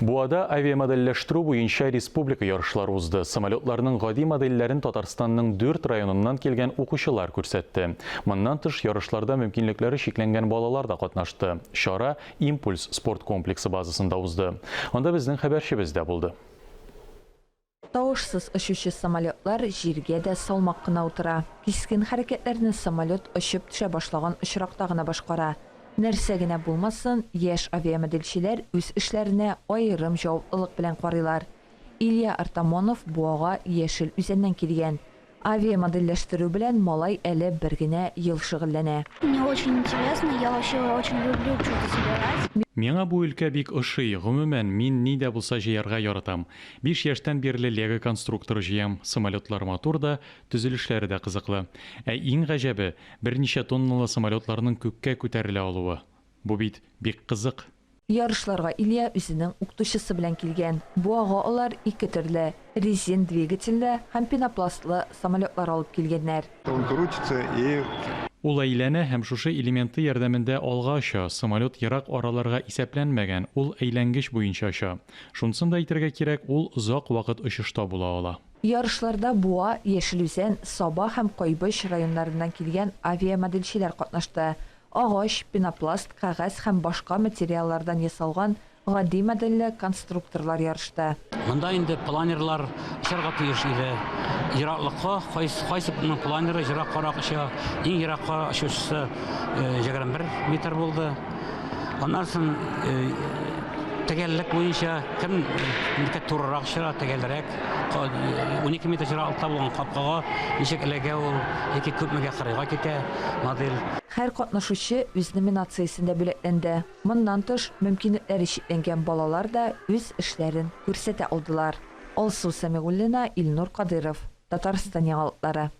Буада авиамодельләштерү буенча республика ярышлары узды. Самолетларның гади модельләрен Татарстанның дүрт районыннан килгән укучылар күрсәтте. Моннан тыш, ярышларда мөмкинлекләре чикләнгән балалар да катнашты. Чара Импульс спорт комплексы базасында узды. Анда безнең хәбәрчебез дә булды. Тавышсыз очучы самолетлар җиргә дә салмак кына утыра. Кискен хәрәкәтләрне самолет очып төшә башлаган очракта гына башкара. Нәрсә генә булмасын, яшь авиамодельчеләр үз эшләренә аерым җаваплылык белән карыйлар. Илья Артамонов Буага Яшел Үзәннән килгән. Авиамодельләштерү белән малай әле бер генә ел шөгыльләнә. Мне очень интересно, я вообще очень люблю что-то собирать. Миңа бу өлкә бик ошый, гомумән, мин ни дә булса җыярга яратам. Биш яшьтән бирле лего конструкторы җыям, самолетлар матур да, төзелешләре дә кызыклы. Ә иң гаҗәбе, берничә тонналы самолетларның күккә күтәрелә алуы. Бу бит бик кызык! Ярышларга Илья үзенең укытучысы белән килгән. Буага алар ике төрле, резин двигательле һәм пенопластлы самолетлар алып килгәннәр. Он крутится и. Ул әйләнә һәм шушы элементы ярдәмендә алга оча. Самолет ерак араларга исәпләнмәгән, ул әйләнгеч буенча оча. Шунысын да әйтергә кирәк, ул озак вакыт очышта була ала. Ярышларда Буа, Яшел Үзән, Саба һәм Кайбыч районнарыннан килгән авиамодельчеләр катнашты. Агач, пенопласт, кәгазь һәм башка материаллардан ясалган гади модельле конструкторлар ярышты. Монда инде планерлар очарга тиеш иде. Ераклыкка кайсы кайсының планеры ераккарак оча, иң еракка очучысы 21 метр булды. Аннан соң төгәллек буенча кем турырак очыра, төгәлрәк. 12 метр ераклыкта булган капкага ничек эләгә ул, яки күпмегә кырыйга китә модель. Һәр катнашучы үз номинациясендә бүләкләнде. Моннан тыш, мөмкинлекләре чикләнгән балалар да үз эшләрен күрсәтә алдылар. Алсу Сәмигуллина, Илнур Кадыйров, Татарстан яңалыклары.